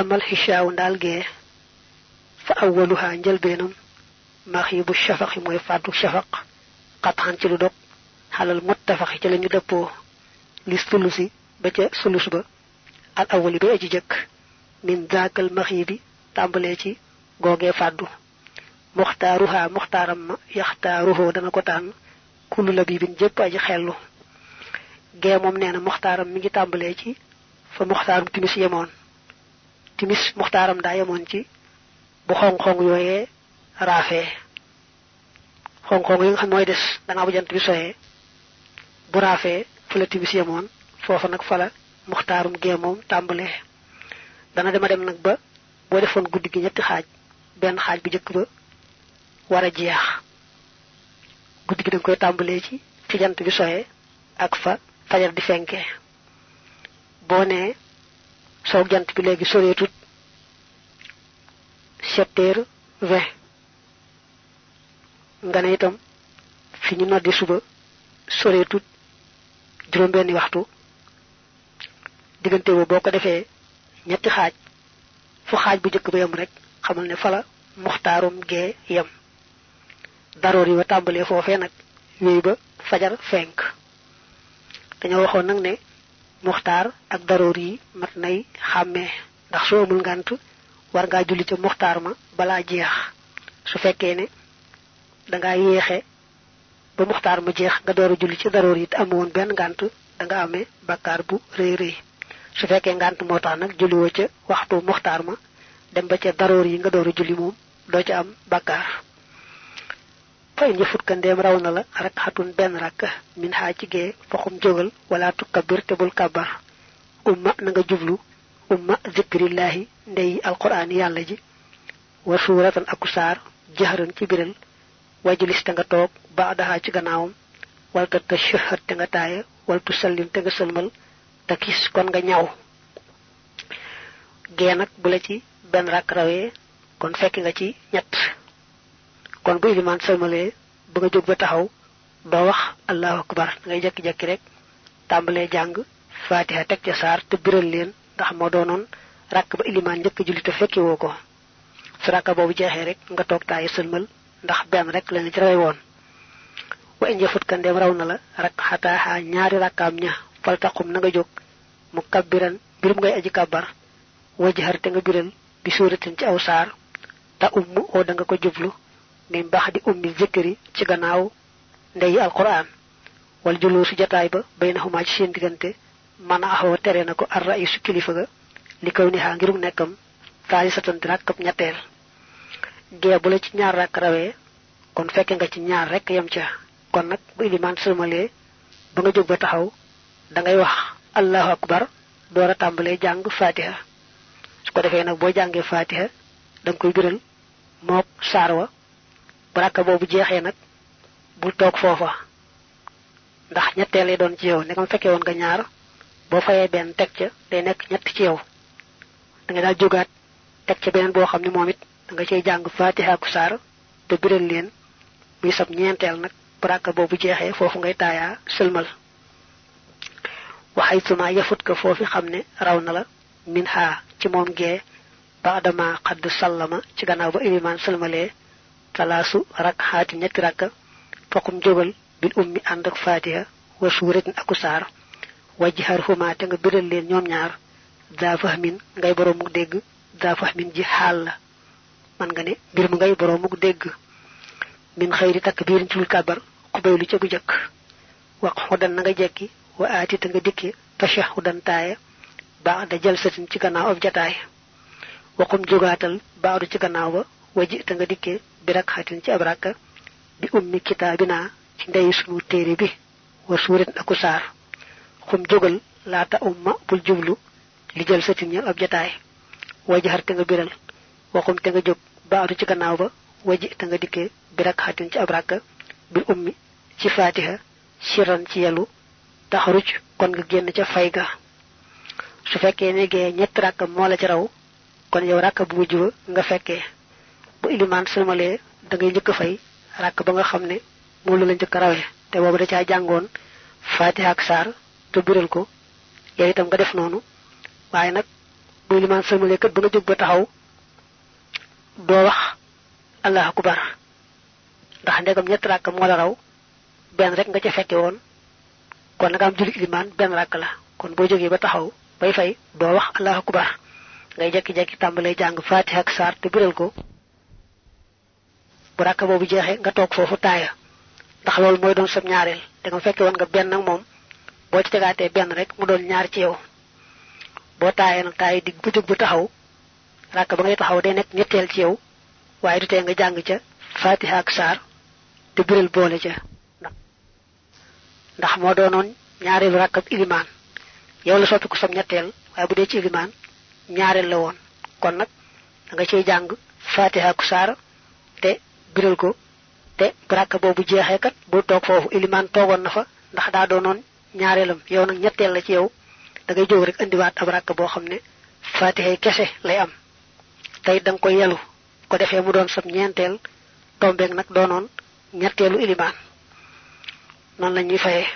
amal xishaaw ndaal gee fa awwaluha njëlbeenam maxibu shafaqi mooy fàddu shafaq xatxan ci lu dog xalal muttafaxi ci lañu dëppoo li sulusi ba ca sulus ba al awwali ba aji jëkk min zaakal maxibi tàmbalee ci googee fàddu muxtaaruha muxtaaram ma yaxtaaruhoo dana ko tànn kullu labibin jëpp aji xellu gee moom nee na muxtaaram mi ngi tàmbalee ci fa muxtaarum timis yemoon timis muxtaaram daa yemoon ci bu xong-xong yooyee raafee xong-xong yi nga xam mooy des dangaa bu jant bi soyee bu raafee fu la timis yemoon foofa nag fa la muxtaarum gee moom tàmbalee dana dema dem nag ba boo defoon guddi gi ñetti xaaj benn xaaj bu jëkk ba war a jeex guddi gi danga koy tàmbalee ci fi jant bi soyee ak fa fajar di fenkee boo nee soo jant bi léegi soreetut 7h20 nga ne itam fi ñu noddi suba soreetut juróom-benni waxtu diggante boo ko defee ñetti xaaj fu xaaj bu njëkk ba yem rek xamal ne fala muxtaarum gee yem daroor yi wa tàmbalee foofee nag yooyu ba fajar fenk dañoo waxoon nag ne muxtaar ak daroor yi mat nay xàmmee ndax soo amul ngànt war ngaa julli ca muxtaar ma balaa jeex su fekkee ne dangaa yéexe ba muxtaar ma jeex nga door a julli ci daroor yi te amoon benn ngànt danga amee bakkaar bu rëy rëy su fekkee ngànt moo tax nag julliwoo ca waxtu muxtaar ma dem ba ca daroor yi nga door a julli moom doo ca am bakkaar fa in jëfut ka ndeem raw na la rak xatun benn rakk min xaa ci gee foxum jógal wala tukkabir te bul kabar umma na nga jublu umma zikrillaahi ndey alquraan yàlla ji wa suuratan aku saar jaxaran ci biral wajlis te nga toog ba daxaa ci gannaawam walta te shëhat te nga taaya waltu sallim te nga sëlmal te kis kon nga ñaw gee nag bu la ci benn rakk rawee kon fekk nga ci ñett kon bu ilimaan sëlmalee ba nga jóg ba taxaw doo wax allahu akbar ngay jekki-jekki rek tàmbalee jàng fatiha teg ca saar te biral leen ndax moo doonoon rakk ba ilimaan njëkk julli te fekki woo ko su rakka boobu jeexee rek nga toog taayi sëlmal ndax benn rek lañu ci rawee woon wa in jëfut ka ndeem raw na la rak xataaxaa ñaari rakkaam ña faltaqum na nga jóg mu kabbiran birum ngay aji kabbar wajhar te nga biral bi suuratin ci aw saar te ummu oo da nga ko jublu min baax di ummi zikri ci gannaaw ndeyi alquran wal juloo su jataay ba baynahuma ci seen diggante man axoo tere na ko ar raisu kilifa ga li kaw ni xaa ngirum nekkam taalisatan di rakkab ñetteel gee bu la ci ñaar rakk rawee kon fekke nga ci ñaar rek yem ca kon nag bu ilimaan sëlmalee ba nga jóg ba taxaw dangay wax allahu akbar door a tàmbalee jàng fatiha su ko defee nag boo jàngee fatiha danga koy biral mook saar wa bu rakka boobu jeexee nag bul toog foofa ndax ñetteel lay doon ci yow ne kam fekkee woon nga ñaar boo fayee benn teg ca day nekk ñett ci yow da nga daal jógaat teg ca beneen boo xam ne moom it da nga cay jàng fatiha ak saar te biral leen muy sab ñeenteel nag bu rakka boobu jeexee foofu ngay taayaa sëlmal waxay suma yafut ko foofi xam ne raw na la min xaa ci moom gee ba adama xadd sallama ci gannaaw ba ilimaan sëlmalee talaasu rak xaati ñetti rakka foqum jógal bil ummi ànd ak fatiha wa suuratin aku saar wajhar huma te nga biral leen ñoom ñaar daa fahmin ngay boroomuk dégg daa fahmin ji xaal la man nga ne mbir mu ngay boroomuk dégg min xëyri takbiirin ci lu kàbbar xubaylu ca bu jëkk wax xudan na nga jekki wa aati te nga dikki tashahudan taaya baada jalsatin ci gannaaw ab jataay waxum jógaatal baadu ci gannaaw ba waji te nga dikkee bi rak xatin ci ab rakka bi ummi kitaabina ci ndeyi sunu téere bi wa suuratin aku saar xum jógal laata umma bul jublu li jël satin ñal ab jataay wajaxar te nga biral waxum te nga jóg baadu ci gannaaw ba waji te nga dikkee bi rak xatin ci ab rakka bil ummi ci fatiha siran ci yelu taxaruj kon nga génn ca fay ga su fekkee ne gee ñetti rakka moo la ci raw kon yow rakka bu mujj ba nga fekkee bu ilimaan sëlmalee da ngay njëkk a fay rakk ba nga xam ne moom la njëkk a rawee te boobu da caa jàngoon fatiha ak saar te biral ko yow itam nga def noonu waaye nag bu ilimaan sëlmalee kat ba nga jóg ba taxaw doo wax allahu akbar ndax ndegam ñett rakk moo la raw benn rek nga ca fekke woon kon nga am julli ilimaan benn rakk la kon boo jógee ba taxaw bay fay doo wax allahu akbar ngay jekki-jekki tàmbalee jàng fatiha ak saar te biral ko bu rakk boobu jeexee nga toog foofu taaya ndax loolu mooy doon sab ñaareel da nga fekke woon nga benn nag moom boo ci tegaatee benn rek mu doon ñaar ci yow boo taayee nag taay dig bu jóg bu taxaw rakk ba ngay taxaw day nekk ñetteel ci yow waaye du tee nga jàng ca fatiha ak saar te biral boole ca ndax moo doonoon ñaareelu rakkab ilimaan yow la soppi ko sam ñetteel waaye bu dee ci ilimaan ñaareel la woon kon nag da nga ciy jàng fatiha ak saar te biral ko te bu rakk boobu jeexee kat bu toog foofu ilimaan toogoon na fa ndax daa doonoon ñaareelam yow nag ñetteel la ci yow da ngay jóg rek indiwaat ab rakk boo xam ne fatiha kese lay am tey da nga koy yelu ko defee mu doon sam ñeenteel tombeeg nag doonoon ñetteelu ilimaan noonu la ñuy fayee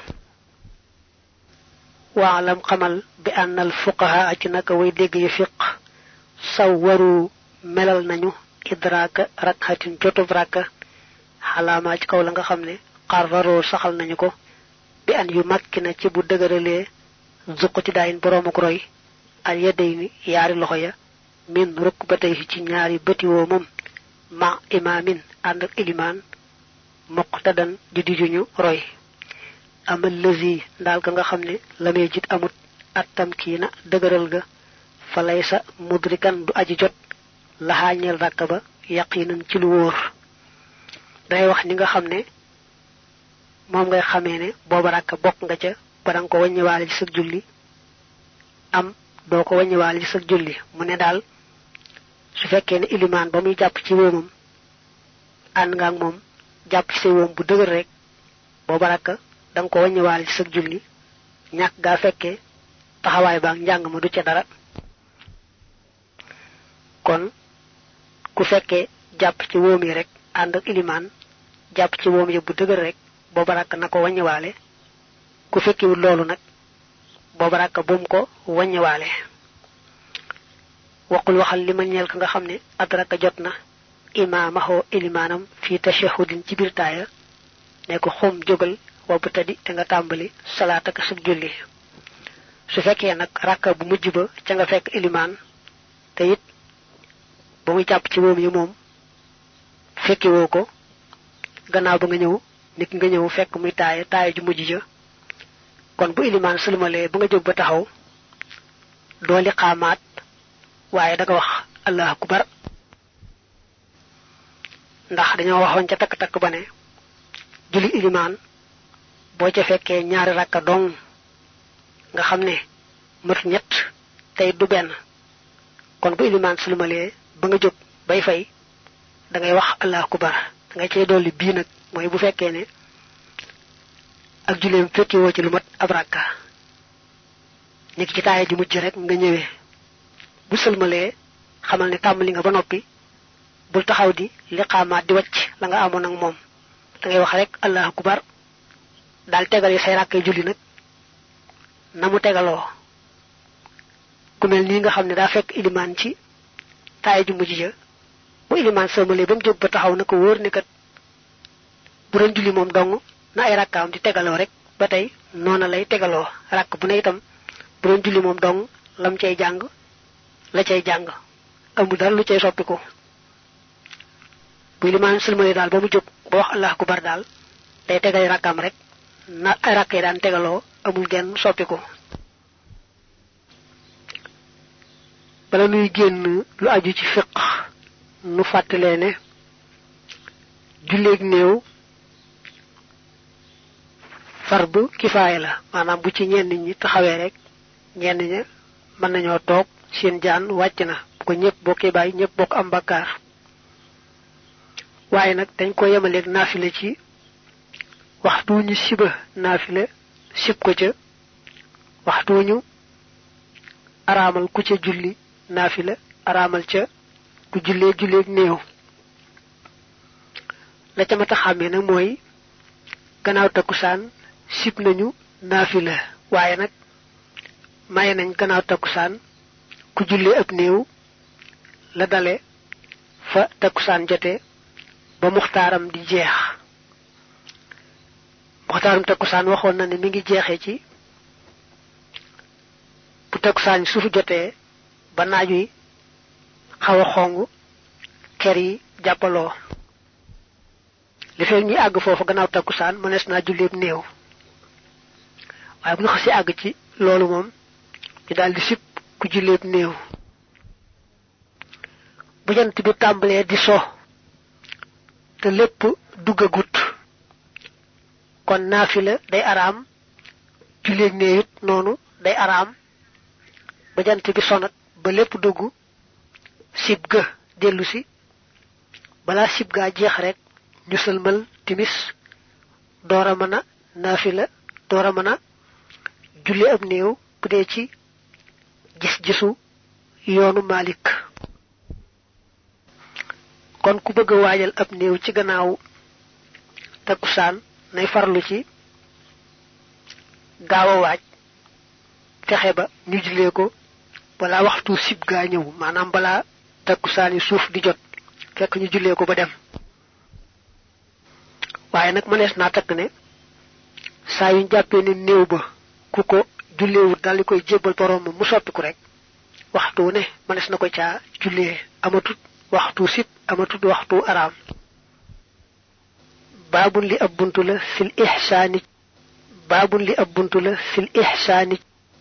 waalam xamal bi ànnal fuqaha ci naka way dégg yu fiq saw waru melal nañu idraaka rakhatin jotub rakka xalaamaa ci kaw la nga xam ne xarraroo saxal nañu ko bi an yu makki na ci bu dëgëralee zuqati daayin boroomuk roy al yadayni yaari loxo ya min rukbatayhi ci ñaari bëti woo moom ma imaamin ànd ak ilimaan muqtadan di dijuñu roy amal lëzi ndaal ka nga xam ne la may jit amut attam kiina dëgëral ga fa lay sa mudrikan du aji jot laxaañeel ràkk ba yaqinan ci lu wóor day wax ni nga xam ne moom ngay xamee ne booba ràkk bokk nga ca ba danga ko wàññiwaale ci sa julli am doo ko wàññiwaale ci sa julli mu ne daal su fekkee ne ilimaan ba muy jàpp ci wóomam ànd nga ak moom jàpp ci say wóom bu dëgër rek booba ràkk danga ko wàññiwaale ci sa julli ñàkk gaa fekkee taxawaay baak njàng ma du ca dara kon ku fekkee jàpp ci wóom yi rek ànd ak ilimaan jàpp ci wóom yi bu dëgër rek booba ràkk na ko wàññiwaale ku fekkiwul loolu nag booba ràkk bu mu ko wàññiwaale waqul waxal li ma ñeel ka nga xam ne adraka jot na imaamahoo ilimaanam fii tashahudin ci biir taaya ne ko xum jógal wobbu tadi te nga tàmbali salaat ak sub julli su fekkee nag ràkka bu mujj ba ca nga fekk ilimaan te it ba muy jàpp ci moom yi moom fekkiwoo ko gannaaw ba nga ñëw nit nga ñëw fekk muy taaya ju mujj ja kon bu ilimaan sulmalee ba nga jóg ba taxaw doo li xaamaat waaye da nga wax allahu akbar ndax dañoo waxoon ca takk-takk ba ne julli ilimaan boo ca fekkee ñaari rakka dong nga xam ne mat ñett tey du benn kon bu ilimaan sulmalee ba nga jóg bay fay da ngay wax allahu akbar da nga cey dolli bii nag mooy bu fekkee ne ak julleem fekki woo ci lu mat ab rakka nekk ci taaya ju mujj rek nga ñëwee bu sulmalee xamal ne tàmbali nga ba noppi bul taxaw di liqaamaat di wacc la nga amoon ak moom da ngay wax rek allahu akbar daal tegal yi say rakkay julli nag na mu tegaloo ku mel nii nga xam ne daa fekk ilimaan ci taaya ju mujj ja bu ilimaan sëlmalee ba mu jóg ba taxaw na ko wóor ne kat bu doon julli moom dong na ay rakkaam di tegaloo rek ba tey noona lay tegaloo rakk bu ne itam bu doon julli moom dong lam cay jàng la cay jàng amul dara lu cay soppiku bu ilimaan sëlmalee daal ba mu jóg ba wax allahu akbar daal day tegal rakkaam rek na ay rakk yi daan tegaloo amul genn soppiku bala nuy génn lu aju ci fiq nu fàttalee ne julleeg néew fardu kifaaya la maanaam bu ci ñenn ñi taxawee rek ñenn ña mën nañoo toog seen jaan wàcc na bu ko ñëpp bokkee bàyyi ñëpp bokk am bakkaar waaye nag dañ ko yemaleeg naafile ci waxtu ñu siba naafile sib ko ca waxtu ñu araamal ku ca julli naafila araamal ca ku julleeg néew la ca mata xàmmee nag mooy gannaaw takkusaan sib nañu naafila waaye nag maye nañ gannaaw takkusaan ku julli ab néew la dale fa takkusaan jote ba muxtaaram di jeex muxtaaram takkusaan waxoon na ne mi ngi jeexee ci bu takkusaan suufu jotee ba naaj wi xaw a xong ker yi jàppaloo li fekk ñuy àgg foofu gannaaw takkusaan mënees naa julleeb néew waaye bu ñu xasee àgg ci loolu moom ñu daldi sib ku julleeb néew bu jant bi tàmbalee di so te lépp duggagut kon naafila day araam julleeb néew it noonu day araam ba jant bi sonat ba lépp dugg sib ga dellu si balaa sib gaa jeex rek ñu sëlmal timis door a mën a naafila door a mën a julli ab néew bu dee ci gis-gisu yoonu Malik kon ku bëgg a waajal ab néew ci gannaaw takkusaan nay farlu ci gaaw a waaj fexe ba ñu jullee ko balaa waxtu sib gaa ñëw maanaam balaa takkusaan yi suuf di jot fekk ñu jullee ko ba dem waaye nag mënees naa takk ne saa yuñ jàppee ne néew ba ku ko julleewut daldi koy jébbal borom mu soppiku rek waxtu ne mënees na ko caa jullee amatut waxtu sib amatut waxtu araam baabun li ab buntu la fil ihsaani